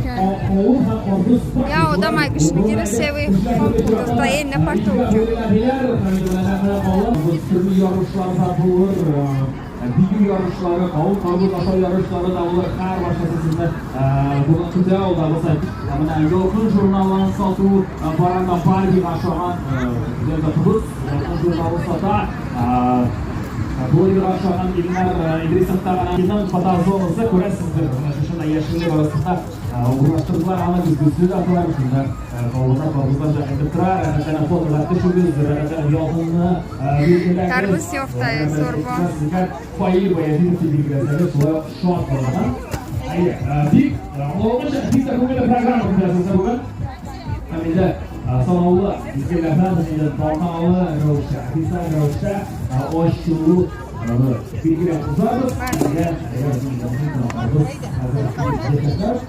Икән. Я одам ай гушнагира севаи хом пухта напарто уҷо. Төрле ярышлар да булыр, бию ярышлары, кавын карбыз ашау ярышлары да булыр. Һәр барчасы сезне бүген көтә алабыз. Менә «Ялкын» журналын сату баранда Барбига охшаган затыбыз «Ялкын» журналы сата. Блогерга охшаган Илнар Идрисов та гына фотозонасы күрәсездер. Менә шушында яшеллек арасында урнаштырдылар аны, көзгесе дә бар, шунда кавыннар, карбызлар да әйтеп тора. Рәхәтләнеп фотога төшегез, рәхәтләнеп ялкынны билгеләгез. Карбыз ёфта, сорбо. Сезгә Фаил Баязитов дип билгеләсәгез, шулай ук шат булган. Әйе, бик аңлавыгызча, бик тә күңелле программа көтәсез бүген. Һәм инде санаулы мизгелләрдән без инде тантаналы рәвештә, официаль рәвештә ачылу билгеләп узабыз. Сезгә, әгәр безнең кунакларыбыз хәзер.